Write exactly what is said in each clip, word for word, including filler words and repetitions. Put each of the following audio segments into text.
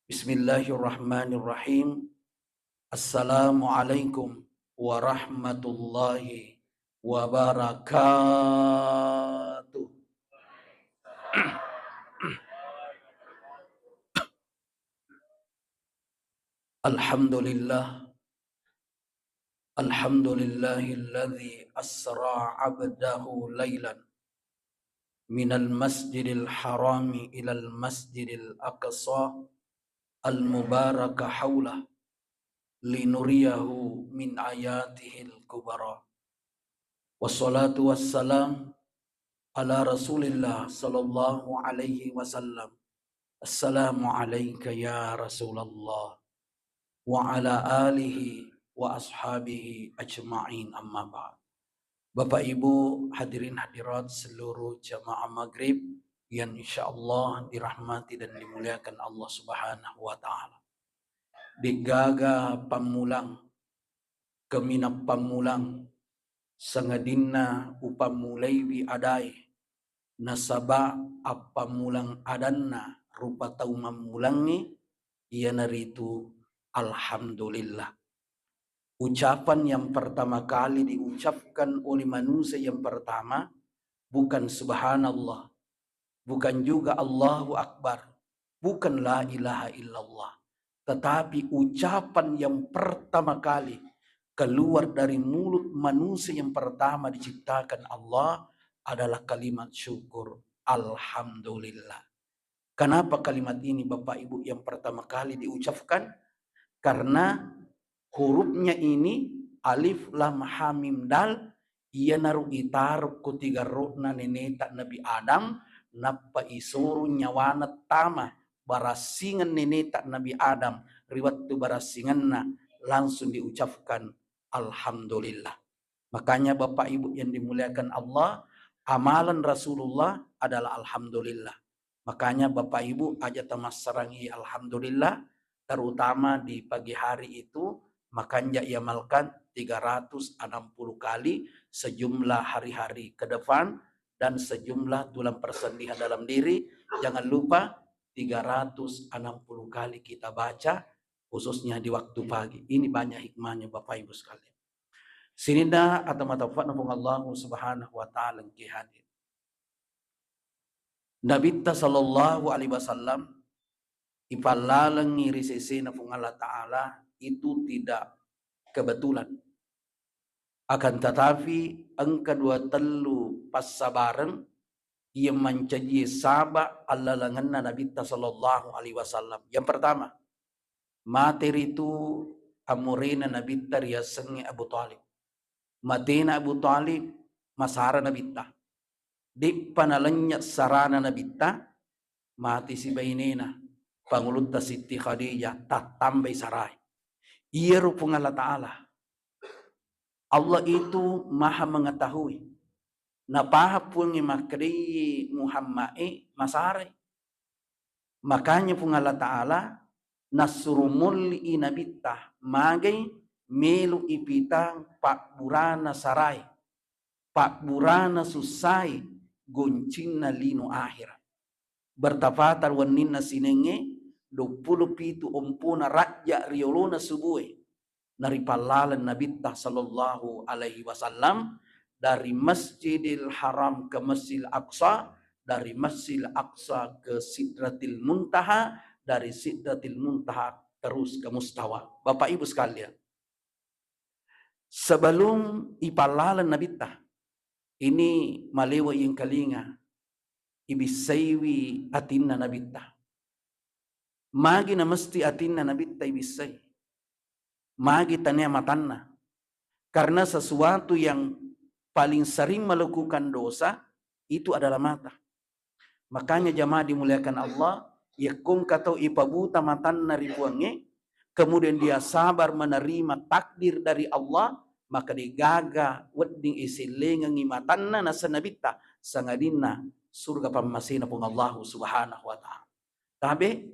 Bismillahirrahmanirrahim. Assalamualaikum warahmatullahi wabarakatuh. Alhamdulillah. Alhamdulillahilladzi asra abdahu lailan minal masjidil harami ilal masjidil aqsa al mubaraka haulah linuriyahu min ayatihil kubara. Wassalatu wassalam ala Rasulillah sallallahu alaihi wasallam. Assalamu alaika ya Rasulullah wa ala alihi wa ashabihi ajma'in, amma ba'd. Bapak Ibu hadirin hadirat seluruh jamaah maghrib yang insyaallah dirahmati dan dimuliakan Allah Subhanahu wa taala. De'gaga pammulang, kaminang pammulang, sangadinna upammulaiwi adae, nasaba appammulang adanna rupa tau mammulangnge iyanaritu alhamdulillah. Ucapan yang pertama kali diucapkan oleh manusia yang pertama bukan subhanallah, bukan juga Allahu Akbar, bukan la ilaha illallah, tetapi ucapan yang pertama kali keluar dari mulut manusia yang pertama diciptakan Allah adalah kalimat syukur, alhamdulillah. Kenapa kalimat ini, Bapak Ibu, yang pertama kali diucapkan? Karena hurufnya ini alif, lam, ha, mim, dal, iyanaro itaro ko tigarro'na neneta Nabi Adam, nappa isoro nyawana tama barassingeng neneta Nabi Adam, ri wettu barassingenna langsung diucapkan alhamdulillah. Makanya Bapak Ibu yang dimuliakan Allah, amalan Rasulullah adalah alhamdulillah. Makanya Bapak Ibu aja tamassarangi alhamdulillah, terutama di pagi hari itu makanja iamalkan tiga ratus enam puluh kali sejumlah hari-hari ke depan dan sejumlah tulang persendian dalam diri. Jangan lupa tiga ratus enam puluh kali kita baca, khususnya di waktu pagi. Ini banyak hikmahnya Bapak Ibu sekalian. Sininna ata matauffa'na Puang Allah Subhanahu wa Ta'ala engke hadir. Nabitta sallallahu alaihi wasallam ipallalengngi ri sesena Puang Allah Ta'ala itu tidak kebetulan. Akan tetapi engka dua tellu passabareng yang mancaji saba allalengenna Nabitta sallallahu alaihi wasallam. Yang pertama, mate ritu amurena Nabitta riasengnge Abu Thalib. Matena Abu Thalib, masara Nabitta. De'pa nalennye sarana Nabitta, mate si bainena, Pangulutta Sitti Khadijah, tattambai sarai. Iyaro Puang Allah Ta'ala. Allah itu Maha Mengetahui. Napahang Puangnge makkedai Muhammad e masarai. Makanya Puang Allah Ta'ala nassuro molli i Nabitta, magai melo ipitang pabburana sarai, pabburana sussai, goncinna lino akhirat. Bertapatan wenninna sinengnge, duappulo pitu ompona rajja riolona subue. Naripallaleng Nabitta sallallahu alaihi wasallam dari Masjidil Haram ke Masjidil Aqsa, dari Masjidil Aqsa ke Sidratil Muntaha, dari Sidratil Muntaha terus ke Mustawa. Bapak Ibu sekalian, sebelum ipallaleng Nabitta, ini malewa yengkalinga, ibissaiwi atinna Nabitta. Magi namesti atinna Nabitta ibissai? Magi tania matanna? Karena sesuatu yang paling sering melakukan dosa itu adalah mata. Makanya jamaah dimuliakan Allah, yakko engka tau ipabuta matanna ri Puangnge, kemudian dia sabar menerima takdir dari Allah, maka de'gaga wedding isellengengngi matanna naseng Nabitta, sangadinna surga pammasena Puang Allahu Subhanahu wa Ta'ala. Tabe,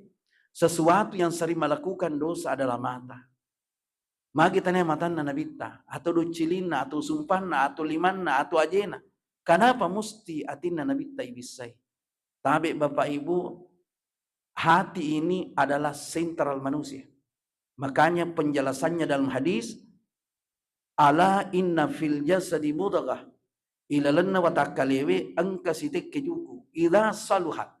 sesuatu yang sering melakukan dosa adalah mata. Magi tania matanna Nabitta, atau docilinna, atau sumpanna, atau limanna, atau ajena? Kenapa musti atinna Nabitta ibissai? Tabe Bapak Ibu, Hati ini adalah sentral manusia. Makanya penjelasannya dalam hadis, "Ala inna fil jasadi mudghah." Ilalenna watakkalewe engka sitekke juku. "Idza saluhat."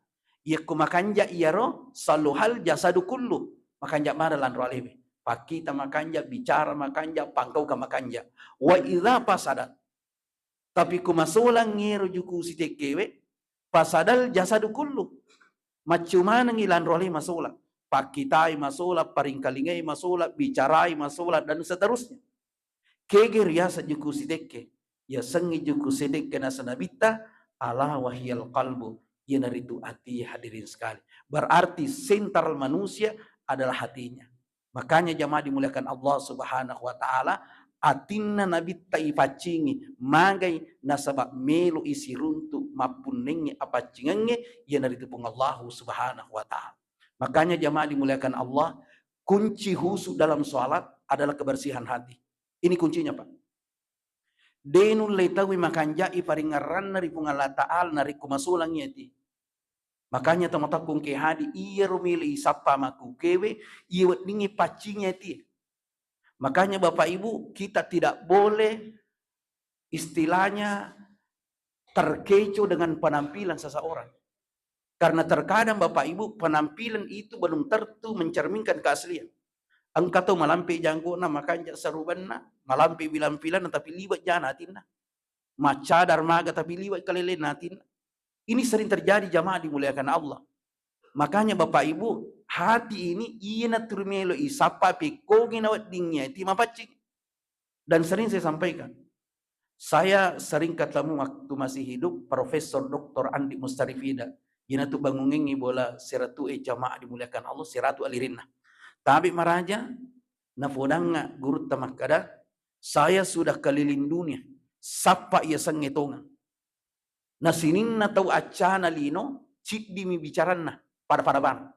Yakko makanja iyaro, "saluhal jasadu kullu." Makanja mana lanro alewe. Pakkita makanja, bicara makanja, pangkauka makanja. "Wa idza fasadat." Tapi ku masolang ero juku sitekkewe, "fasadal jasadu kullu." Maccu manengngi lanro ale masolang. Pakkitai masolang, paringkalingai masolang, bicarai masolang, dan seterusnya. Kege riaseng juku sitekke? Yasengngi juku sitekke nasa nabitta, "Ala wahiyal qalbu." Iyanaritu ati, hadirin sekali. Berarti sentral manusia adalah hatinya. Makanya jamaah dimuliakan Allah Subhanahu wa Ta'ala, atinna nabitta ipaccingi, magai nasaba melo isiruntu mappunnengngi apaccingengnge, iyanaritu Puang Allahu Subhanahu wa Ta'ala. Makanya jamaah dimuliakan Allah, kunci khusyuk dalam sholat adalah kebersihan hati. Ini kuncinya, Pak. De nulle tauwi makanja'i paringerranna ri Puang Allah Ta'ala narekko masolangngi ati. Makanya tomatoakku engke hadi, iyaro melo isappa makkukewe, iya weddingngi paccingi atie. Makanya Bapak Ibu, kita tidak boleh istilahnya terkecoh dengan penampilan seseorang. Karena terkadang Bapak Ibu, penampilan itu belum tentu mencerminkan keaslian. Engka tau malampe janggona, makanja sarubanna, malampe bilang-bilanna, tapi liwat jana atinna. Maccadar maga, tapi liwat kalelena atinna. Ini sering terjadi, jamaah dimuliakan Allah. Makanya Bapak Ibu, hati ini iyana turu melo isappa pekkogi naweddingngi ati mapaccing. Dan sering saya sampaikan, saya sering ketemu waktu masih hidup Profesor Doktor Andi Mustarifida. Inatu bangungengngi bola seratu e, jamaah dimuliakan Allah, seratu alirinna. Tabe maraja, nafodangnga gurutta makkada, "Saya sudah keliling dunia, sappa iya sengnge tongeng. Na sininna tau accana lino, ciddimi bicaranna, pada-pada bana.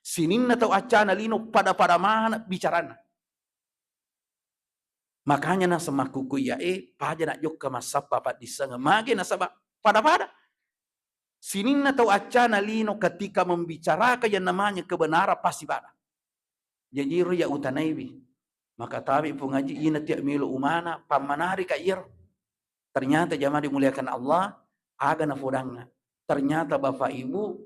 Sininna tau accana lino, pada-pada mana bicaranna." Makanya naseng makkukku iyae, paja najokka massappa paddissengeng. Mage nasaba pada-pada. Sininna tau accana lino ketika membicarakan yang namanya kebenaran pasti pada. Jaji ro ya utanaiwi. Maka tabe Puang Haji, ina tiak melo umana, pammanari ka iyaro. Ternyata jamaah dimuliakan Allah, aga nafodangnga. Ternyata Bapak Ibu,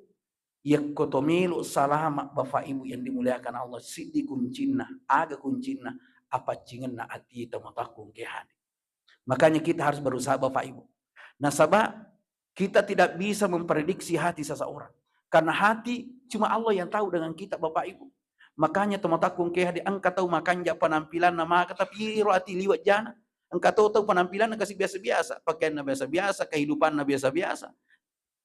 yakko to melo salama Bapak Ibu yang dimuliakan Allah, siddi kuncinna, aga kuncinna, apaccingenna ati tomatoakku engke hadi. Makanya kita harus berusaha Bapak Ibu. Nasaba kita tidak bisa memprediksi hati seseorang. Karena hati cuma Allah yang tahu dengan kita Bapak Ibu. Makanya tomatoakku engke hadi, engka tau makanja penampilanna maka tapi iro ati liwat jana. Engka to tau penampilanna kasi biasa-biasa, pakaianna biasa-biasa, kehidupanna biasa-biasa.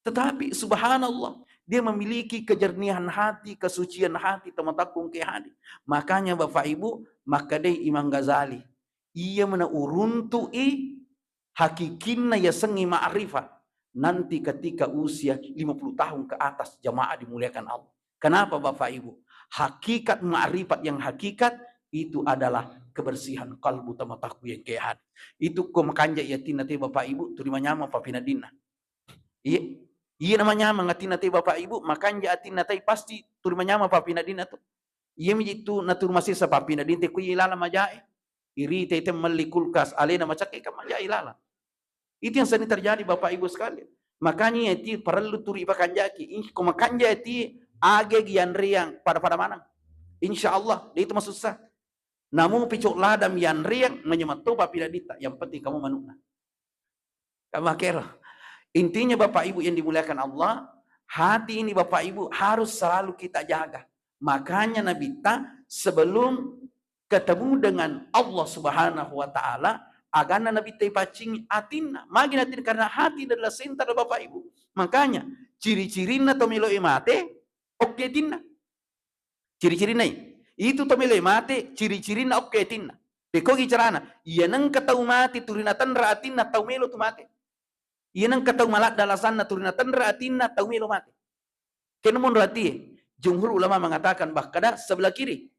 Tetapi subhanallah, dia memiliki kejernihan hati, kesucian hati, tomatoakku engke hadi. Makanya Bapak Ibu, makkedai Imam Ghazali, iya mena uruntu'i hakikinna yasengnge ma'rifat nanti ketika usia lima puluh tahun ke atas, jamaah dimuliakan Allah. Kenapa Bapak Ibu? Hakikat ma'rifat yang hakikat itu adalah kebersihan kalbu tomatoakku yang kehat. Itu ko makanja atinna te Bapak Ibu, tuli manyameng papinadinna. Iya, iya namanyameng atinna te Bapak Ibu, makanja atinna te pasti tuli manyameng papinadinna tu. Iya mi itu naturu masessa papinadinna te ko iya lala majae. Iri tete melli kulkas, alena macakke kan majae lala. Itu yang sering terjadi Bapak Ibu sekalian. Makanya ati parellu turi pakanjaki. Ih, ko makanja ati age gianreang pada-pada manang. Insya Allah, de itu masussa. Namu picok ladang yanreang menyematto papinadinta. Yang penting kamu manukna. Kamakero. Intinya Bapak Ibu yang dimuliakan Allah, hati ini Bapak Ibu harus selalu kita jaga. Makanya Nabitta sebelum ketemu dengan Allah Subhanahu wa Ta'ala, aganna Nabitta ipaccingi atinna. Magi natin karena hati adalah sentral Bapak Ibu. Makanya ciri-cirinna to melo e mate, okke atinna. Ciri-cirinna i. Itu to melo e mate, ciri-cirinna okke atinna. Pekogi carana, iya nengka tau mate turi natenra atinna tau melo tu mate. Iya nengka tau maladda alasanna turi natenra atinna tau melo mate. Kena monro atie, jumhur ulama mengatakan bahkada sebelah kiri.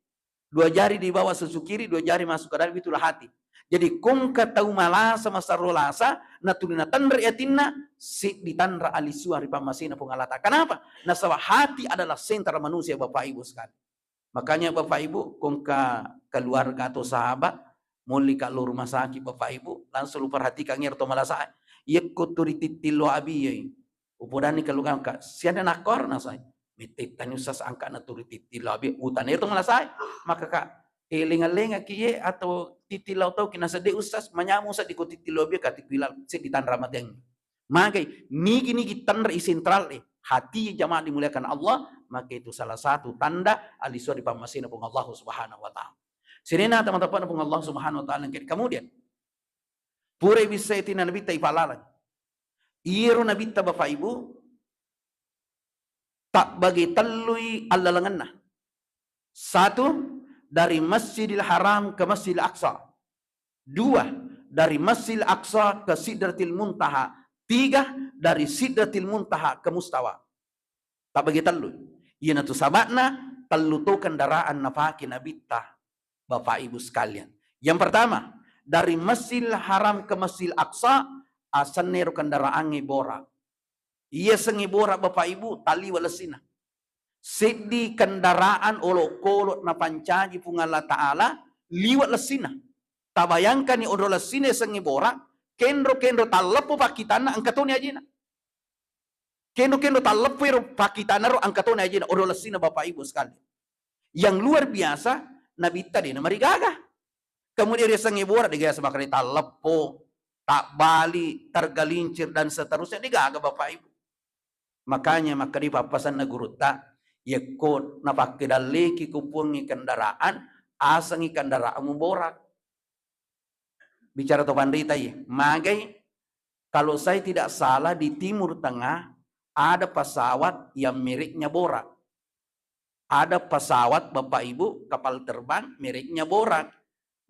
Dua jari di bawah susu kiri, dua jari masuk ke dalam, itulah hati. Jadi kongka tau malasa masarro lasa, natuli natenre atinna, seddi tanra alisua ri pammasena Puang Allah Ta'ala. Kenapa? Nasaba hati adalah sentral manusia, Bapak Ibu sekalian. Makanya Bapak Ibu, kongka keluarga atau sahabat, molli ka lo rumah sakit Bapak Ibu, langsung lu perhatikan ero to malasa. Yekko turi tittillo abiyai. Upodani keluarga ka, siana nakko nasai. Mitettani usas angka na turi tittillo abi, utane to malasa. Maka ka, elenga-lenga kiye atau tittillo tau kina sedde usas, manyamu seddi ko tittillo abi, kati kuilal, seddi tanra mateng. Magai, nigi-nigi tanra i sentral e, hati jamaah dimuliakan Allah, maka itu salah satu tanda alisua ri pammasena Puang Allah Subhanahu wa Ta'ala. Sirena teman-teman Puang Allah Subhanahu wa Ta'ala. Kemudian, pura bisa tina nabitta ipalaleng. Iyaro nabitta Bapak Ibu, tabbagi tellui allalengenna. Satu, dari Masjidil Haram ke Masjidil Aqsa. Dua, dari Masjidil Aqsa ke Sidratil Muntaha. Tiga, dari Sidratil Muntaha ke Mustawa. Tabbagi tellu. Iyanatu saba'na tellu to kendaraan napake nabitta, Bapak Ibu sekalian. Yang pertama, dari Masjidil Haram ke Masjidil Aqsa, asenna ero kendaraangnge Borak. Iya sengnge Borak, Bapak Ibu, taliwa lessina. Seddi kendaraan olokolo napancaji Puang Allah Ta'ala liwa lessina. Tabayangkani onro lessina sengnge Borak, kenro-kenro talleppo pakkitanna engka toni ajena. Kenro-kenro talleppo ero pakkitanna ro engka toni ajena, onro lessina Bapak Ibu sekalian. Yang luar biasa, nabitta de namarigaga. Kemudian riasengnge Borak, degaga semakna talleppo, tabbali, tergelincir, dan seterusnya, degaga Bapak Ibu. Makanya makkeda pappasenna gurutta, yekko napakkedalleki ko puangnge kendaraan, asengngi kendaraanmu Borak. Bicara to panrita ye, magai, kalau saya tidak salah di Timur Tengah ada pesawat yang mereknya Borak. Ada pesawat, Bapak Ibu, kapal terbang mereknya Borak.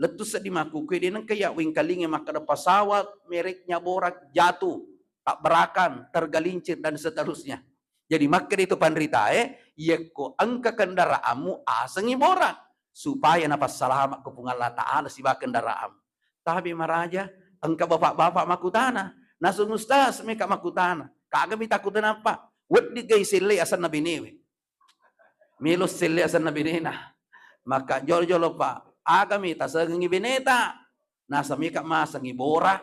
Lettu seddi makkukue de nengka ya wengkalinge makkeda pesawat mereknya Borak jatuh, tabrakan, tergelincir, dan seterusnya. Jadi makkeda itu panritae, yekko engka kendaraanmu asengngi Borak supaya napassalama ko Puang Allah Ta'ala siba kendaraanmu. Tapi maraja, engka bapak-bapak makkutana, nasung ustaz meka makkutana, kagami takkutana apa? Weddi gai selle asenna benewe. Melo selle asenna benena. Maka jolo-jolo, Pak, agami tasengengi beneta. Nasa meka masengi Borak.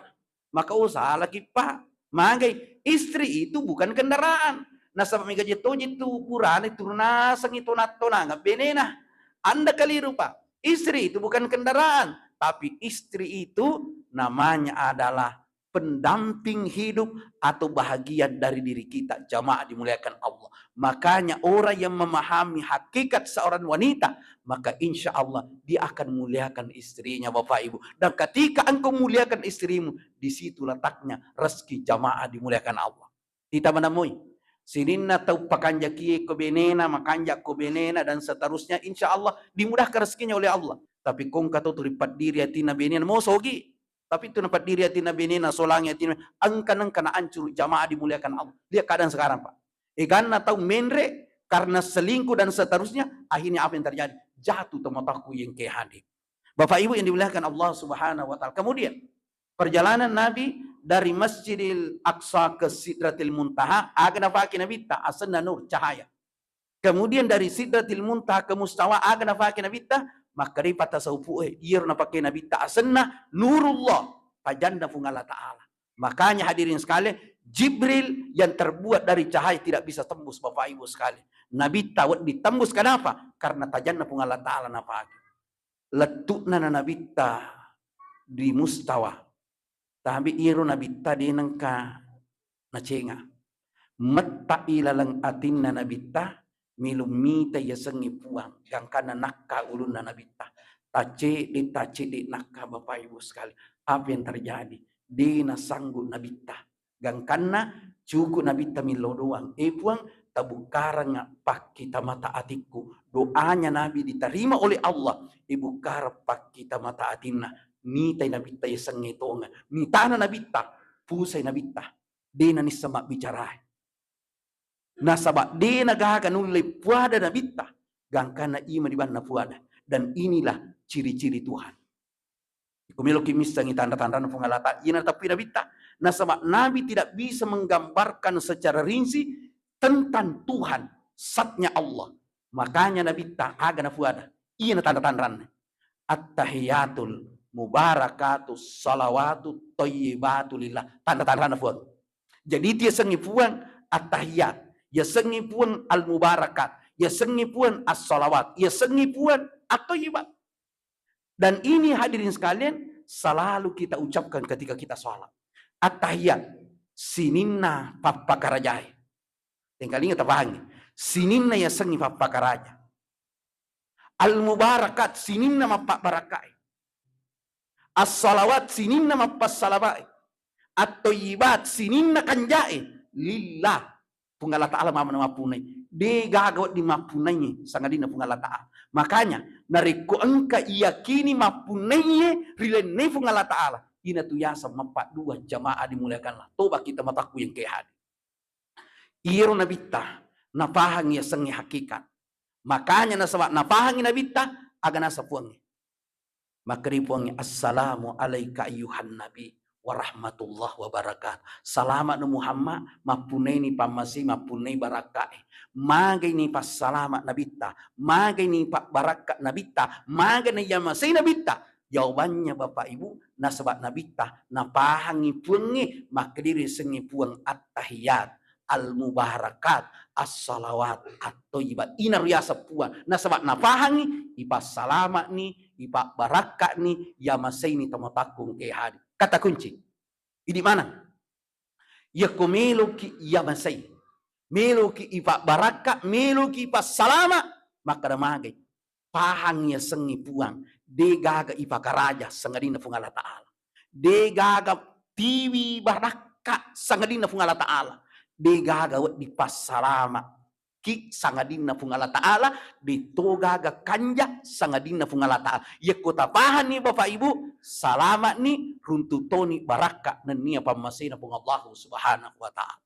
Maka usalaki, Pak. Magai, istri itu bukan kendaraan. Nasaba mega jetoji tu purane turunasengi tonat-tonanga benena. Anda keliru, Pak. Istri itu bukan kendaraan, tapi istri itu namanya adalah pendamping hidup atau bahagian dari diri kita, jamaah dimuliakan Allah. Makanya orang yang memahami hakikat seorang wanita, maka insya Allah dia akan muliakan istrinya, Bapak Ibu. Dan ketika engkau muliakan istrimu, di situ letaknya rezeki, jamaah dimuliakan Allah. Kita menemui sininna tau pakanjakie ko benena, makanja ko benena, dan seterusnya, insya Allah dimudahkan rezekinya oleh Allah. Tapi kongka to tuli paddiri atinna benena, mo sogi. Tapi tu napaddiri atinna benena, solangi atinna, engka nengka na ancuru, jamaah dimuliakan Allah. Lihat keadaan sekarang, Pak. Eganna tau menre karena selingkuh dan seterusnya, akhirnya apa yang terjadi? Jatuh to mataku yang ke hadir. Bapak Ibu yang dimuliakan Allah Subhanahu wa Ta'ala. Kemudian, perjalanan Nabi dari Masjidil Aqsa ke Sidratil Muntaha, aga nafake Nabitta, asenna nur, cahaya. Kemudian dari Sidratil Muntaha ke Mustawa, aga nafake Nabitta, makkedai patasawufu'e, iyaro napake Nabitta asenna Nurullah, tajanna Puang Allah Ta'ala. Makanya hadirin sekalian, Jibril yang terbuat dari cahaya tidak bisa tembus, Bapak Ibu sekalian. Nabitta wedding tembus, kenapa? Karena tajanna Puang Allah Ta'ala napake. Lettu'na na Nabitta di Mustawa. Tapi iyaro Nabitta de nengka nacenga. Metta'i laleng atinna Nabitta, melo mita yasengnge Puang, gangkanna nakka ulunna Nabitta. Tacedde, tacedde nakka, Bapak Ibu sekali. Apa yang terjadi? De nasanggup Nabitta. Gangkanna cukup Nabitta millau doang. Eh Puang, tabukkarengnga pakkita mata atikku. Doanya Nabi diterima oleh Allah. Eh, bukkareng pakkita mata atinna. Mitai Nabitta yasengnge tonga. Mitana Nabitta, pusai Nabitta. De nanissa mabbicarae. Nasaba de nagaga nulle puada Nabitta. Gangkanna ima dibanna puada. Dan inilah ciri-ciri Tuhan. Ko meloki missengngi tanra-tanranna Puang Allah Ta'ala, iyana tappui Nabitta. Nasaba Nabi tidak bisa menggambarkan secara rinci tentang Tuhan, zatnya Allah. Makanya Nabitta aga nafuada, iyana tanra-tanranna. Attahiyatul mubarakatus salawatut thayyibatu lillah. Tanra-tanranna Puang. Jadi, itu yasengngi Puang attahiyat, yasengngi Puang al-mubarakat, yasengngi Puang as-salawat, yasengngi Puang at-thayyibat. Dan ini, hadirin sekalian, selalu kita ucapkan ketika kita sholat. Attahiyat, sininna pappakarajae. Tengkalinga tapahangngi. Sininna yasengngi pappakaraja. Al-mubarakat, sininna mappabbarakka'e. As-salawat, sininna mappassalamae. At-thayyibat, sininna kanjae. Lillah, Puang Allah Ta'ala mappunai. De gaga wedding mappunai sangadinna Puang Allah Ta'ala. Makanya, narekko engka iyakini mappunai ri lainna Puang Allah Ta'ala, inatu yaseng mappaddua jamaah dimuliakan Allah. Toba kita matakku yang ke hadir. Iyaro Nabitta napahangngi yasengnge hakikat. Makanya nasaba napahangngi Nabitta, aga naseng Puangnge. Makkeda Puangnge, "Assalamu alaika ayyuhan nabi wa rahmatullah wa barakatuh." Salama'no Muhammad, mappunaini pammasei, mappunai barakka'e. Magaini passalama Nabitta, magaini pabbarakka Nabitta, magani yamasei Nabitta. Jawabannya, Bapak Ibu, nasaba Nabitta napahangngi Puangnge, makkediri sengngi Puang attahiyat, al-mubarakat, as-salawat, at-thayyibat. Inaro yaseng Puang. Nasaba napahangngi, ipassalama'ni, ipabbarakka'ni, yamaseini tomatoakku engkae hadir. Kata kunci. Idi maneng. Yakko meloki yamasei, meloki ipabbarakka, meloki ipassalama, makkeda magai, pahang yasengnge Puang, de gaga ipakaraja sangadinna Puang Allah Ta'ala. De gaga tiwi barakka sangadinna Puang Allah Ta'ala. De gaga wedding passalama ki sangadinna Puang Allah Ta'ala, de to gaga kanja sangadinna Puang Allah Ta'ala. Yakko tapahanni Bapak Ibu, salama'ni, runtu toni barakka nennia pammasena Puang Allah Subhanahu wa Ta'ala.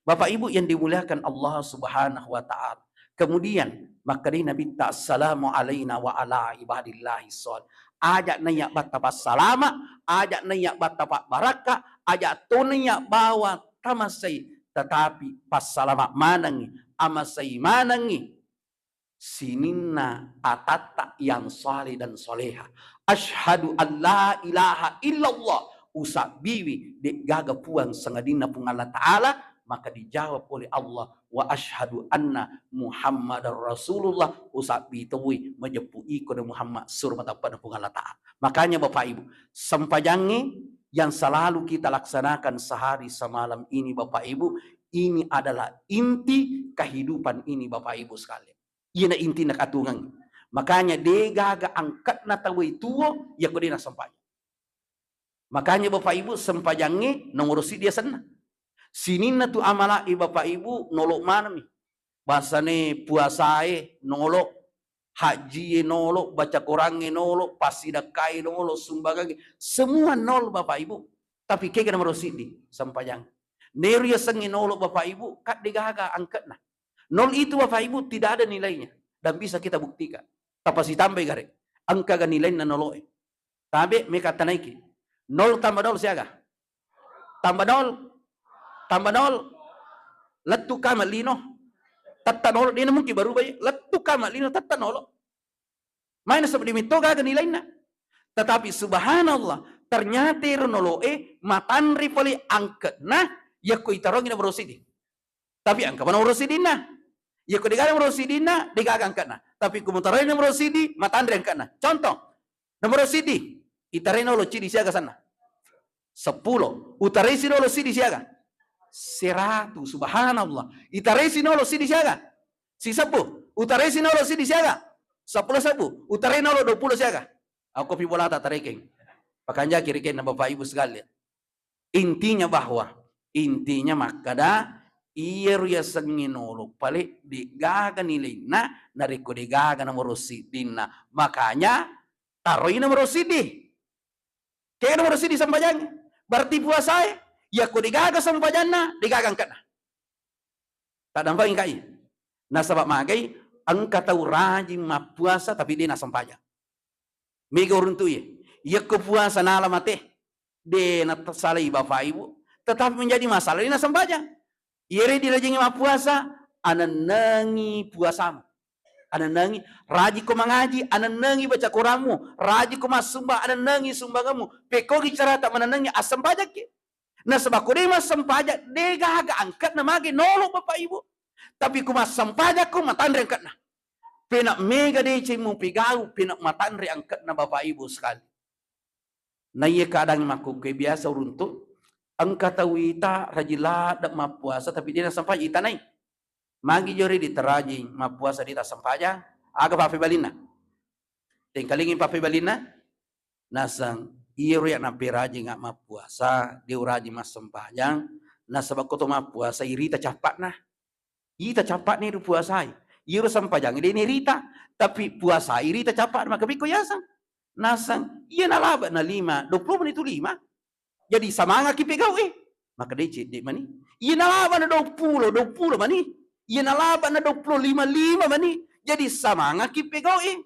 Bapak Ibu yang dimuliakan Allah Subhanahu wa Ta'ala. Kemudian, makkedai Nabitta, "Assalamu alaina wa ala ibadillahi shalih." Aja naiya batta passalama, aja naiya batta pabbarakka, aja to naiya bawa tamasei, tetapi passalama manengngi, amasei manengngi sininna atatta yang saleh dan saleha. Asyhadu an la ilaha illallah, usabbiwi de gaga puang sangadinna Puang Allah Ta'ala, maka dijawab oleh Allah, wa asyhadu anna Muhammadar Rasulullah, usabbi tauwe majeppu iko na Muhammad suro matappa na Puang Allah Ta'ala. Makanya Bapak Ibu, sempajangnge yang selalu kita laksanakan sehari semalam ini Bapak Ibu, ini adalah inti kehidupan ini Bapak Ibu sekalian. Iyana intinna katungeng. Makanya de gaga angkatna tauwe tuo yakko de nassempajang. Makanya Bapak Ibu, sempajangnge nomoro siddi asenna. Sininna tu amala e Bapak Ibu, nolo manengmi. Basane puasae nolo, hajjie nolo, baca Qurangnge nolo, passidakkae nolo, sumbangangnge, semua nol Bapak Ibu. Tapi kega nomoro siddi, sempajang. Neru yasengnge nolo Bapak Ibu, kadde gaga angkatna. Nol itu Bapak Ibu tidak ada nilainya dan bisa kita buktikan. Tapasitambai gare, engkaga nilainna noloe. Tabe meka tanaiki. Nol tambah nol siaga? Tambah nol. Tambah nol. Lettu kama lino. Tetta nol, dena mungkin barubai. Lettu kama lino, tetta nolo. Maina sebab dimitto gaga nilainna. Tetapi subhanallah, ternyata ero noloe matanre pole angkatna yakko itarongi nomoro siddi. Tapi engka pa nomoro siddinna. Yakko degaga nomoro siddinna, degaga angkatna. Tapi ko mutarai nomoro siddi, matanre angkatna. Contoh, nomoro siddi, itarai nolo siddi siaga senna? Seppulo. Utarai si nolo siddi siaga? Seratu. Subhanallah. Itarai si nolo siddi siaga? Sisebbu. Utarai si nolo siddi siaga? Seppulo sebbu. Utarai nolo dua puluh siaga? Aku pi bolata tarekeng. Pakanjaki rekenna Bapak Ibu sekalian. Intinya bahwa, intinya makkada, iyaro yasengnge nolo pale degaga nilainna, narekko degaga nomoro siddinna. Makanya, taroi nomoro siddi. Kega nomoro siddi sempajang? Berarti puasae, yakko degaga sempajanna, degaga angkatna. Taddampengengkai. Nasaba magai, engka tau rajin mappuasa tapi de nassempajang. Mega uruntu iye. Yakko puasa nala mate, de nasalai Bapak Ibu, tetapi menjadi masalah de nasempajang. Iyere dirajengi mappuasa, anennengi puasamu. Anennengi, rajiko mangaji, anennengi baca Quranmu, rajiko massumba, anennengi sumbangemmu. Pekogi carata manennengi, assempajangki. Nasaba ko de massempajang, de gaga angkatna mage nolo Bapak Ibu. Tapi ko massempajakko, matanre angkatna. Pena mega deceng mupegau, pena matanre angkatna Bapak Ibu sekali. Naiya keadaan makkukue biasa uruntu, engka tau ita rajin ladde mappuasa tapi de nasempajang, itanai. Magi jori ditarajing mappuasa de tassempajang, aga pappebalinna? Tengkalingi pappebalinna? Naseng, iyaro ya napperajinga mappuasa, de urajing massempajang, nasaba ko to mappuasa irita cappa'na. Ita cappa'na ero puasai. Iyaro sempajang de nerita, tapi puasai rita cappa'na, maka pekko yaseng. Naseng, iya nalaba na lima, dua puluh mani tu lima. Jadi samangaki pegau e. Maka de cedde mani. Iya nalaba na dua puluh, dua puluh mani. Iya nalaba na dua puluh lima, lima mani. Jadi samangaki pegau e.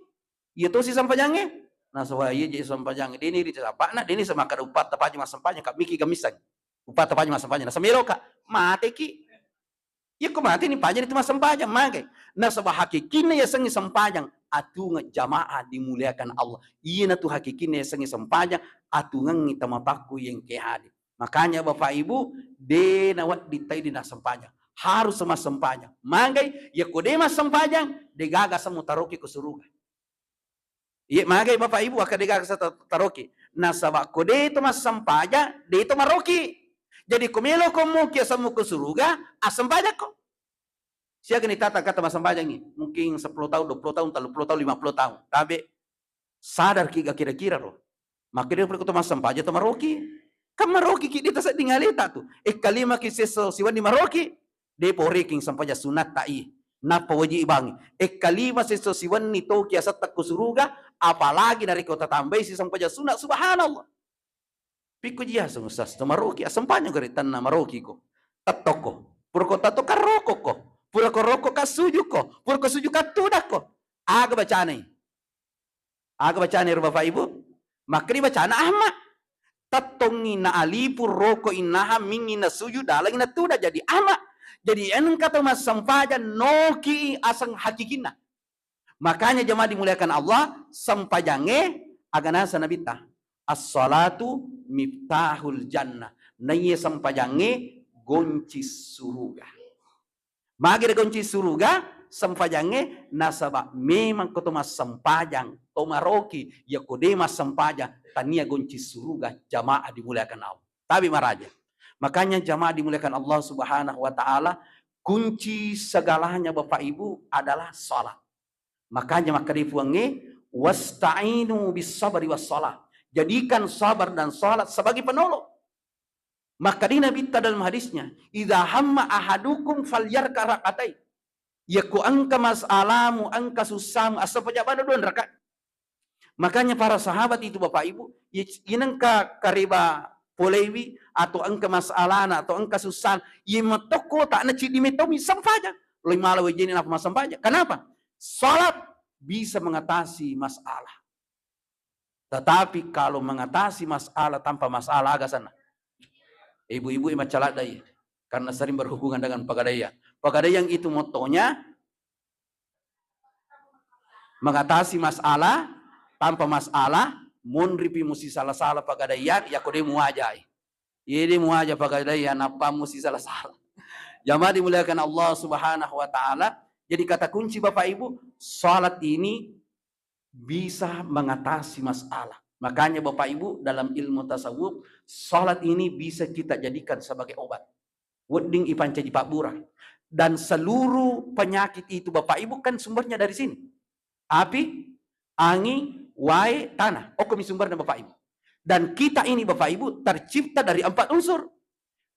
Iya tosi sempajangnge. Nasaba iya je sempajangnge, deni ri cappa'na, deni semakkada upatta paja massempajang, ka miki gamissang. Upatta paja massempajang, nasemeloka, mateki. Iya ko mateni paja itu massempajang, magai. Nasaba hakikinna yasengnge sempajang, atunga jamaah dimuliakan Allah. Iyana tu hakikinna yasengnge sempajang, atungengngi tamapakku yengke hadi. Makanya Bapak Ibu, de nawedding tai de nassempajang. Harus massempajang. Magai, yakko de massempajang, de gaga semmu taroki ko suruga. Iye, magai Bapak Ibu, akka de gaga sa ta-, taroki. Nasaba ko de to massempajang, de to maroki. Jadi ko melo ko moki asemmu ko suruga, assempajakko. Siaga ni tata kata massempajangi? Mungkin sepuluh tahun, dua puluh tahun, tiga puluh tahun, lima puluh tahun. Tabe, sadarki ga kira-kira ro? Makkeda pura ko to massempajang to maroki. Kan maroki ki de tasedding aleta tu. E, kalima ki sesso siwenni maroki. De poreking sempajang sunnatta i. Nappa waji bangi. E, kalima sesso siwenni toki asetta ko suruga, apalagi narekko tatambai si sempajang sunat, subhanallah. Pikku ji yaseng, Ustaz, to maroki, assempajang ko ri tanna maroki ko. Tettokko. Pura ko tetto, karokokko. Pura ko roko, kasujukko. Pura ko suju, kattudakko. Aga bacanai? Aga bacana ero Bapak Ibu? Makkeda bacana ahma. Tettongi na alipu roko innaha mingi na sujud dalangi na tuda jadi ahma. Jadi engka to massempajang noki aseng hakikinna. Makanya jamaah dimuliakan Allah, sempajangnge aga nasa Nabitta, "As-salatu miftahul jannah." Naiye sempajangnge gonci suruga. Magi de gonci suruga sempajangnge, nasaba memang ko to massempajang, to maroki, yakko de massempajang, tania gonci suruga, jamaah dimuliakan Allah. Tabe maraja. Makanya jamaah dimuliakan Allah Subhanahu wa Ta'ala, kunci segalanya Bapak Ibu adalah salat. Makanya makkeda Puangnge, "Wasta'inu bis sabri was salah." Jadikan sabar dan salat sebagai penolong. Makkeda Nabitta dalam hadisnya, "Idza hamma ahadukum falyarka rakatai." Yakko engka masalamu, engka sussamu, assempajangngi dua rakaat. Makanya para sahabat itu Bapak Ibu, ye-, inengka kareba polewi atau engka masalana atau engka sussana, ye metto kota na ciddi mettomi sempajang. Loi mala wejeni napa massempajang. Kenapa? Salat bisa mengatasi masalah. Tetapi kalau mengatasi masalah tanpa masalah, aga senna? Ibu-ibu e macca ladda i, karena sering berhubungan dengan pegadaian. Pegadaian itu motonya mengatasi masalah tanpa masalah, monripi musi sala-sala pegadaian, yakko de muajai. Iye de muaja pegadaian, nappa musi sala-sala. Jamaah dimuliakan Allah Subhanahu wa Ta'ala. Jadi kata kunci Bapak Ibu, salat ini bisa mengatasi masalah. Makanya Bapak Ibu, dalam ilmu tasawuf, salat ini bisa kita jadikan sebagai obat. Wedding ipancaji pabbura. Dan seluruh penyakit itu Bapak Ibu kan sumbernya dari sini. Api, angin, wae, tanah. Okkomi sumbernya Bapak Ibu. Dan kita ini Bapak Ibu tercipta dari empat unsur.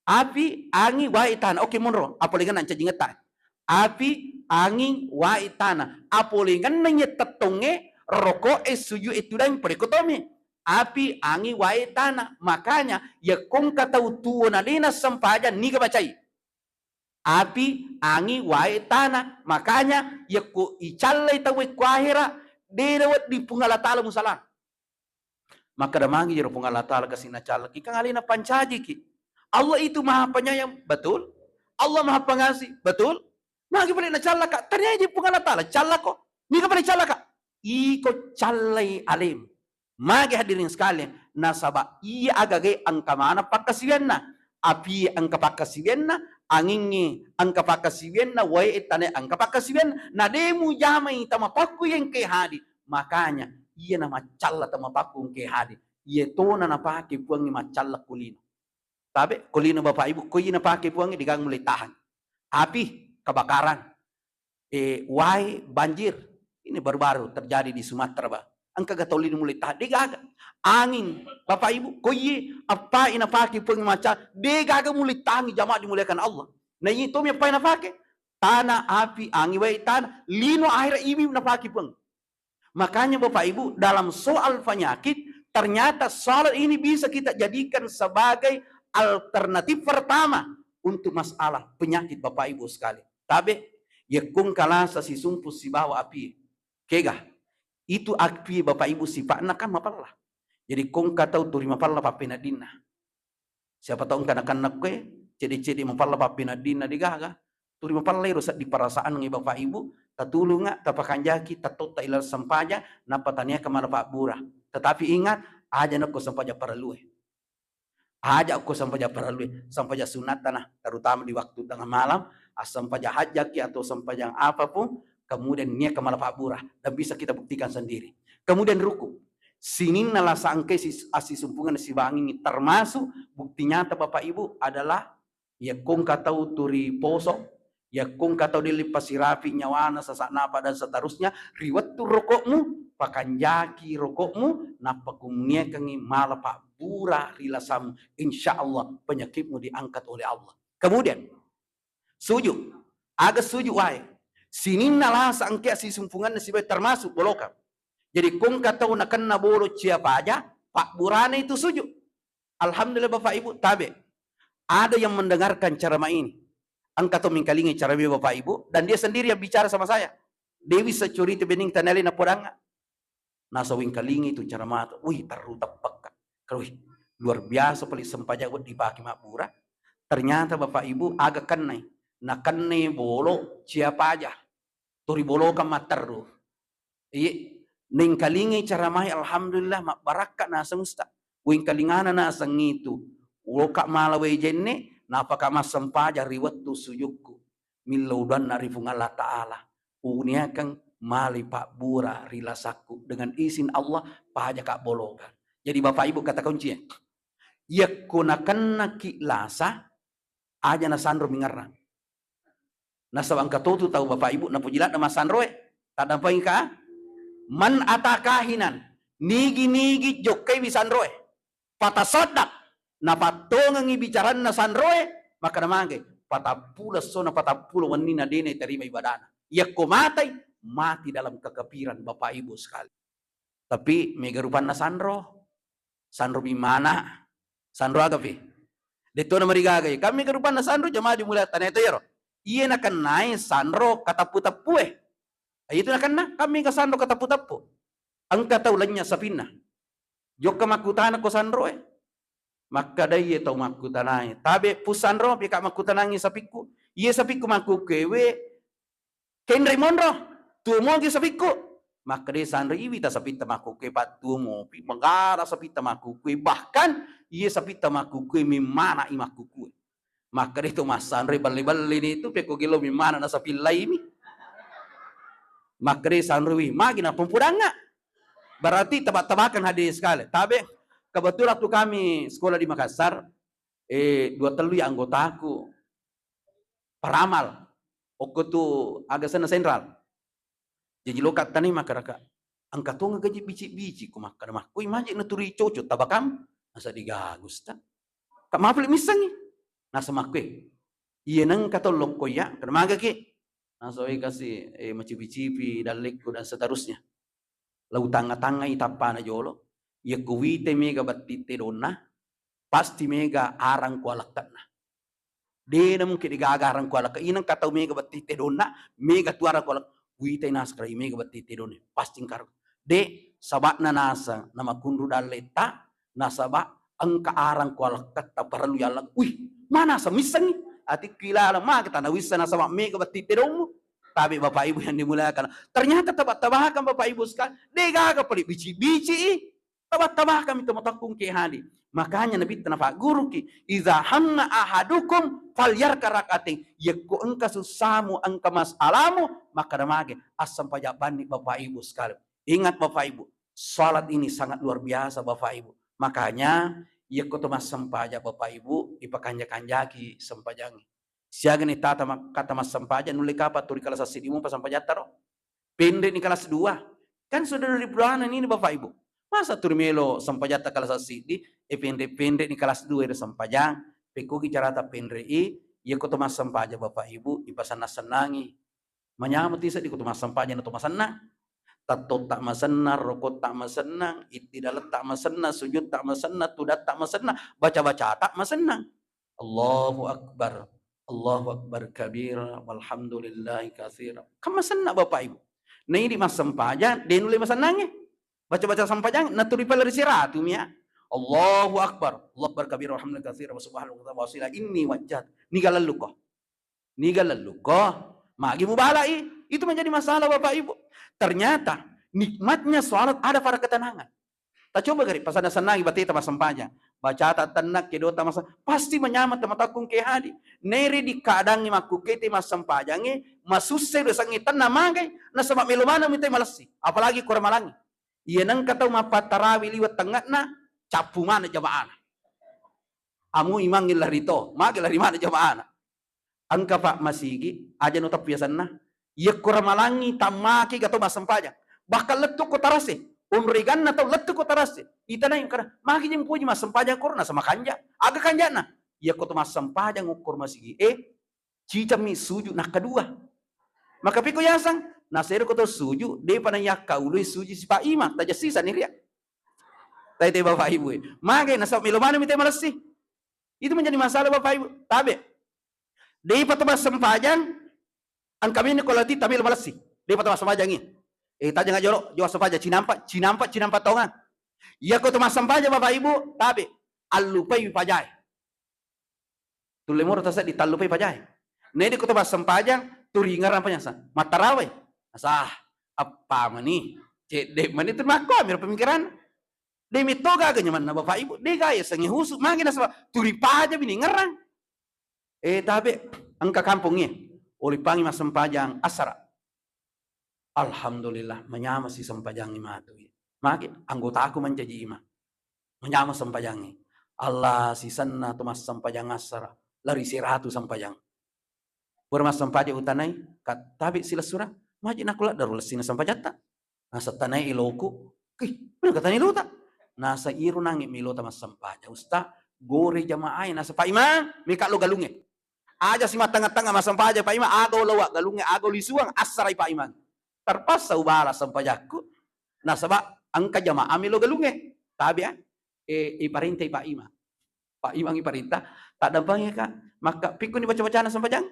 Api, angin, wae, tanah. Oke, monro. Apolengenna ancajingetta. Api, angin, wae, tanah. Apolengenna iye tettongnge, roko'e, suju'e, tudang, parekko tomi. Api, angin, wae, tanah. Makanya, yakko engka tau tuo na de nassempajang, niga bacai? Api, angin, wae, tanah. Makanya, yakko icallai tauwe ko ahera, de nawedding Puang Allah Ta'ala musalang. Makkeda magi jero Puang Allah Taala kasi nacallaki, kan alena pancajiki. Allah itu Maha Penyayang, betul? Allah Maha Pengasih, betul? Magi pale nacallaka, tania je Puang Allah Taala, callako. Niga pale callaka? Iko callai alemu. Magi hadirin sekalian, nasaba iya agagae engka maneng pakkasiwianna. Api engka pakkasiwianna, angingnge engka pakkasiwianna, wae tane engka pakkasiwianna. Na de mujamai tamapakku engke hadi. Makanya iya na maccalla tamapakku engke hadi. Iya tona napake Puangnge maccalla kulino. Tabe, kulino Bapak Ibu, ko iya napake Puangnge, degaga mulle tahang. Api, kebakaran, eh, wae, banjir. Ini baru-baru terjadi di Sumatera, Bah. Engka ga tau lino mulle tahang, degaga. Angin, Bapak Ibu, ko iya appai napake Puangnge macca, degaga mulle tahang jamaah dimuliakan Allah. Na iya tomi appai napake, tanah, api, angin, wae, tanah, lino, akhirat, imi napake Puang. Makanya Bapak Ibu, dalam soal penyakit, ternyata salat ini bisa kita jadikan sebagai alternatif pertama untuk masalah penyakit Bapak Ibu sekali. Tabe, yekkung kalasa sisumpu sibawa api. Kega, itu api Bapak Ibu sifatna kan mapella. Jadi kongka tau turi mapella pappeneddinna. Siapa tau engka nakenna koe, cede-cede mapella pappeneddinna degaga. Tuli mapella ero seddi perasaangnge Bapak Ibu, tatulunga, tapakanjaki, tatotta ilal sempajang, nappa taniaka mala pabbura. Tetapi ingat, aja nakko sempajang parellue. Aja ko sempajang parellue, sempajang sunnatta nah, terutama di waktu tengah malam, assempajang hajjaki atau sempajang apapun, kemudian niaka mala pabbura, dan bisa kita buktikan sendiri. Kemudian ruku. Sininna lasa engkai sis-, assisumpungan sibangingi, termasuk bukti nyata Bapak Ibu adalah yakko engka tau turi poso, yakko engka tau delle pasirapi nyawana, sesak napa dan seterusnya, ri wettu rokokmu, pakanjaki rokokmu, nappa kumuniakangi mala pabbura ri lasamu. Insya Allah penyakitmu diangkat oleh Allah. Kemudian, sujud. Aga sujud wae. Sininna lasa engka sisumpunganna sibawa termasuk bolokang. Jadi, ko engka tau nakenna bolo cia paja, pabburana itu sujud. Alhamdulillah, Bapak Ibu, tabe. Ada yang mendengarkan ceramah ini. Engka tau mengkalingi ceramah Bapak Ibu, dan dia sendiri yang bicara sama saya. Dewi security bening tanale napodangnga. Nasa wengkalingi tu ceramah tu, wih, terru teppekka. Wih, luar biasa pale sempajang wedding dipake mabbura. Ternyata Bapak Ibu, aga kennai. Nakennai bolo cia paja. Turi bolokang matterru. Iye, nengkalingi ceramah, alhamdulillah, mabbarakka naseng Ustaz. Wengkalingana naseng itu. Woka mala wae jenne, napaka massempajang ri wettu sujukku. Millau doanna ri Puang Allah Ta'ala, uniakeng mali pabbura ri lasakku, dengan izin Allah pajaka bolokang. Jadi Bapak Ibu, kata kuncinya, yakko nakennaki lasa, aja nasanro mingerrang. Nasaba engka totu tau Bapak Ibu napoji ladde massanroe, taddampengika, man ata kahinan, nigi-nigi jokkaiwi sanroe. Fatasaddaq, napattongengi bicaranna sanroe, makkeda mage, patappulo essona patappulo wenninna de naiterima ibadana. Yakko matai, mati dalam kekafiran, Bapak Ibu sekali. Tapi mega rupanna sanro. Sanro bimana, sanro agapi. Dettona marigaga, kan mega rupanna sanro jamaah dimulia tanah itu yaro. Iye nakennai sanro katappu-tappue. Itu nakenna, kan mega sanro katappu-tappu. Engka tau lenya sapinna. Jokka makkutana ko sanroe. Makkedai tau makkutanai, tabe pu sanro, pika makkutanangi sapikku. Iye sapikku makkukkewe, kenre monro, tuo mogi sapikku. Makkedai sanro, iwi ta sapitta makkukkue pattuo mopi, magara sapitta makkukkue, bahkan iye sapitta makkukkue mimmana i makkukkue. Makkeda to massanroi, belle-belle ni tu, pekko gelo mi mana nasapillaimi. Makkeda sanroi, magi napompodangnga. Berarti tebak-tebakan hadir sekali. Tabe, kebetulan waktu kami sekolah di Makassar, eh, dua tellu ya anggotaku paramal. Okko tu aga senna sentral. Jaji loka tani makkeda ka, engka tongeng gaji bici-bici, ku makkeda makkoi maji naturi coco tabakam, nasa digagus ta. Ka mapli missengi. Nasa makkoi, iya nengka to lokko ya, kena magaki. Nasa oi kasi, eh, macipi-cipi dallekku dan seterusnya. Lau tangnga-tangngai tappana jolo, iya kuwite mega batti tedonna, pasti mega arang kualekke'na. Dena mungkin digaga arang kualekka. Ineng katau mega batti tedonna, mega tu arang kualekka. Witai naskara mega batti tedonna. Pasti engka arang. De', saba'na naseng namakunru dalletta, nasaba' engka arang ko alekketta parellu yalleng. Wih, mana aseng missengngi? Atikku ilaleng, maka tana wisseng nasaba' mega batti pedongmu. Tabe' Bapak Ibu yang dimuliakan. Ternyata taba-tabahakang Bapak Ibu sekalian, de' gaga pale' bici-bici i. Taba-tabahakang mi to matokkung ke hadi. Makanya Nabitta nafagguruki, "Iza hamma ahadukum falyarka rak'atain." Yekko engka sussamu, engka masalamu, makkada mage, assempajang banni Bapak Ibu sekalian. Ingat Bapak Ibu, salat ini sangat luar biasa Bapak Ibu. Makanya, yekko to massempajang Bapak Ibu, ipakanja-kanjaki sempajangnge. Siaga ni tata mak-, kata massempajang, nulle kapang turi kelas siddi mupa sempajatta ro? Penre' ni kelas dua. Kan sudah dari bulan ini Bapak Ibu. Masa turi melo sempajatta kelas siddi, eh, penre'-penre' ni kelas dua ero sempajang. Pekkogi carata penre' i, yekko to massempajang Bapak Ibu, ipasenna-sennangi. Manyameng ti seddi ko to massempajang na to masenna. Tattotta masenna, rokotta masenna, ittidaletta masenna, sujutta masenna, tudatta masenna, baca-bacata masenna. Allahu Akbar. Allahu Akbar kabira, walhamdulillahi katsira. Kan masenna Bapak Ibu. Na idi massempajang, de' nulle masennangnge. Baca-baca sempajang, naturi pale ri siratu mia. Allahu Akbar. Allahu Akbar kabira, walhamdulillahi katsira, wa subhanallahi wa ta'ala. Inni wajjahtu. Niga lelluko. Niga lelluko, magi mubala'i. Itu menjadi masalah Bapak Ibu. Ternyata nikmatnya salat ada pada ketenangan. Tacoba gari, pasenna-sennangi bateta massempajang. Bacata tenna, kedota masa, pasti manyameng tematakkung ke hadi. Neri dikadangi makkukete massempajangnge, masusse dosangnge tenna magai, nasaba melo maneng mite malessi. Apalagi kura malangi. Iya nengka tau mappattarawi liwe' tengnga'na, cappu maneng jama'ana. Amu imangngi lari to, magi lari maneng jama'ana. Engka, Pak, masigi, aja no tappi asenna. Yekko ramalangi tammaki gato massempajang. Bahkan lettu ko tarase. Onreganna tau lettu ko tarase. Itanai kada, magi je mupoji massempajang koro nasaba makanja. Aga kanjana? Yekko to massempajang ukkoro masigi e, cicammi suju nakkadua. Maka piko yasang, nasero ko to suju, depa nayakkaului suju sipa imang, tajassisani ria. Tai te Bapak Ibu e. Magi nasaba melo maneng mite malessi. Itu menjadi masalah Bapak Ibu. Tabe. Depa to massempajang, engka meni ko lati tabe malessi. Depa to massempajang i. Eh, tajang jolo, jolo sempajang, cinampa, cinampa, cinampa tongang. Iya ko to massempajang Bapak Ibu, tabe. Allupai pajae. Tulle moro taseddi tallupai pajae. Nedi ko to massempajang, turingerang panyasa. Mattarawai. Nasah, appa mani. Cedde mani tu makko ambil pemikiran. De metto gaga nyamanna Bapak Ibu, de gaga yasengnge husu, magi nasaba turi paja bini ngerang. Eh, tabe, engka kampongnge, ulipangi massempajang asara. Alhamdulillah, manyameng si sempajangnge matu. Magi anggotaku mancaji imang. Manyameng sempajangnge. Allah, sisenna tu massempajang asara, lari seratu sempajang. Pura massempajang utanai, ka tabe silessurang, maji nakko ladde ro lessina sempajatta. Nasa tanai eloku, "Ih, mana katani lota?" Nasa iro nangi melota massempajang, "Usta, gore jamaah e." Nasa, "Pak Imang, meka lo galungnge. Aja si mattengnga-tengnga massempajang, Pak Imang, aga ulawa galungnge, aga lisuang, assarai Pak Imang." Terpaksa ubala sempajakku. Nasaba engka jamaah melo galungnge. Tabe, ah. Eh, iparentai Pak Imang. Pak Imang iparenta, taddampengi ka, makka, "Pikkuni baca-bacana sempajang?"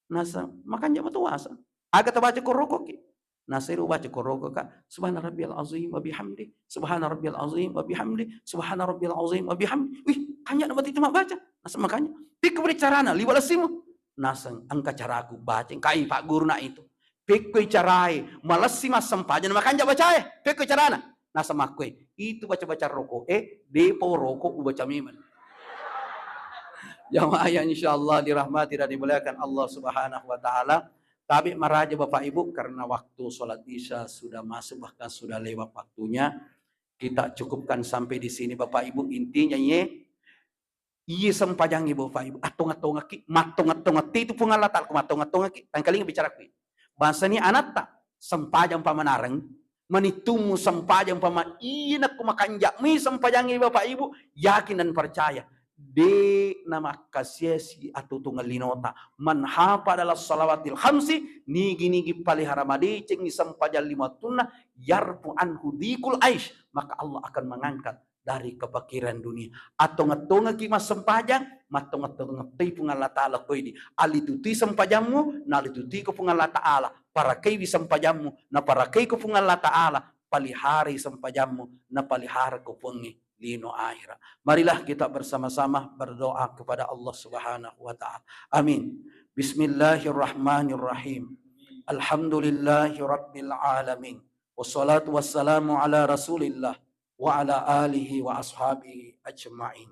Nasa, "Makanja matu wasa." "Aga tabaca korokoki?" Nasa iro baca koroko ka, "Subhana rabbiyal azim wa bihamdi, subhana rabbiyal azim wa bihamdi, subhana rabbiyal azim wa bihamdi." Wih, kanja na batu itu mabbaca. Nasa makanja, "Pikku beri carana, liwa lessimu." Nasa engka caraku baca, engkai Pak Guru na itu. Pekkoi carae, malessi massempajang, makanja bacae, pekkoi carana. Nasa makkoi, "Itu baca-baca roko e, depo roko ubaca memang." Jamaah yang insyaallah dirahmati dan dimuliakan Allah Subhanahu wa Ta'ala. Tabe maraja Bapak Ibu, karena waktu sholat Isya sudah masuk, bahkan sudah lewat waktunya. Kita cukupkan sampai di sini Bapak Ibu. Intinya ye, iye sempajangnge Bapak Ibu, attonga-tongaki, mattonga-tongati itu Puang Allah Ta'ala, ko mattonga-tongaki, tangkalinga bicaraku. Bangsani anatta, sempajang pamanareng, manittummu sempajang pama-, iye nakko makanja'mi sempajangnge Bapak Ibu, yakin dan percaya, de namakkasiasi atutungan linota. Man hafadha ala salawatil khamsi, nigi-nigi palihara madecengngi sempajang lima wattunna, yarfu anhu dhikul aish, maka Allah akan mengangkat dari kepakiran dunia. Attonga-tongaki massempajang, mattonga-tongatoi Puang Allah Ta'ala koidi. Alitutui sempajammu, nalitutuiko Puang Allah Ta'ala. Parakaiwi sempajammu, naparakeiko Puang Allah Ta'ala. paliharai sempajammu, napaliharako Puangnge lino akhirat. Marilah kita bersama-sama berdoa kepada Allah Subhanahu wa Ta'ala. Amin. Bismillahirrahmanirrahim. Alhamdulillahi rabbil alamin. Wassalatu wassalamu ala Rasulillah wa ala alihi wa ashabihi ajma'in.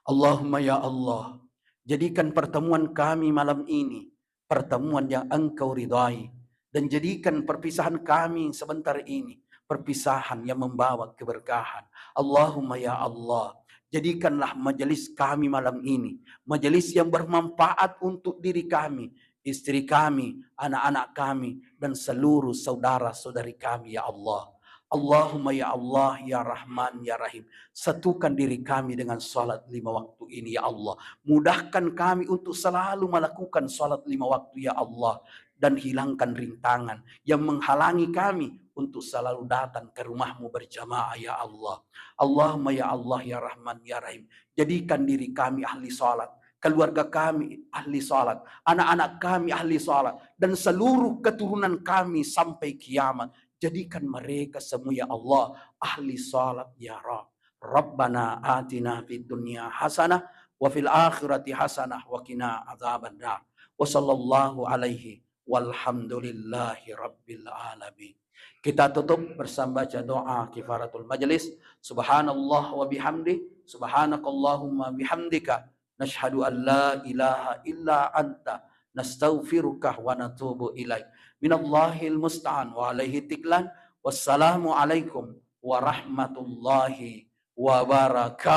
Allahumma ya Allah, jadikan pertemuan kami malam ini pertemuan yang Engkau ridhai, dan jadikan perpisahan kami sebentar ini perpisahan yang membawa keberkahan. Allahumma ya Allah, jadikanlah majelis kami malam ini majelis yang bermanfaat untuk diri kami, istri kami, anak-anak kami, dan seluruh saudara-saudari kami, ya Allah. Allahumma ya Allah, ya Rahman, ya Rahim, satukan diri kami dengan salat lima waktu ini, ya Allah. Mudahkan kami untuk selalu melakukan salat lima waktu, ya Allah, dan hilangkan rintangan yang menghalangi kami untuk selalu datang ke rumah-Mu berjamaah, ya Allah. Allahumma ya Allah, ya Rahman, ya Rahim, jadikan diri kami ahli salat, keluarga kami ahli salat, anak-anak kami ahli salat, dan seluruh keturunan kami sampai kiamat. Jadikan mereka semua, ya Allah, ahli salat, ya Rabb. Rabbana atina fid dunya hasanah wa fil akhirati hasanah wa qina adzabannar. Wa sallallahu alaihi walhamdulillahi rabbil alamin. Kita tutup bersama baca doa kifaratul majlis. Subhanallah wa bihamdi, subhanakallahumma bihamdika, nashhadu an la ilaha illa anta, nastaghfiruka wa natubu ilaik. Minallahil musta'an wa alaihi tiklan. Wassalamu alaikum warahmatullahi wabarakatuh.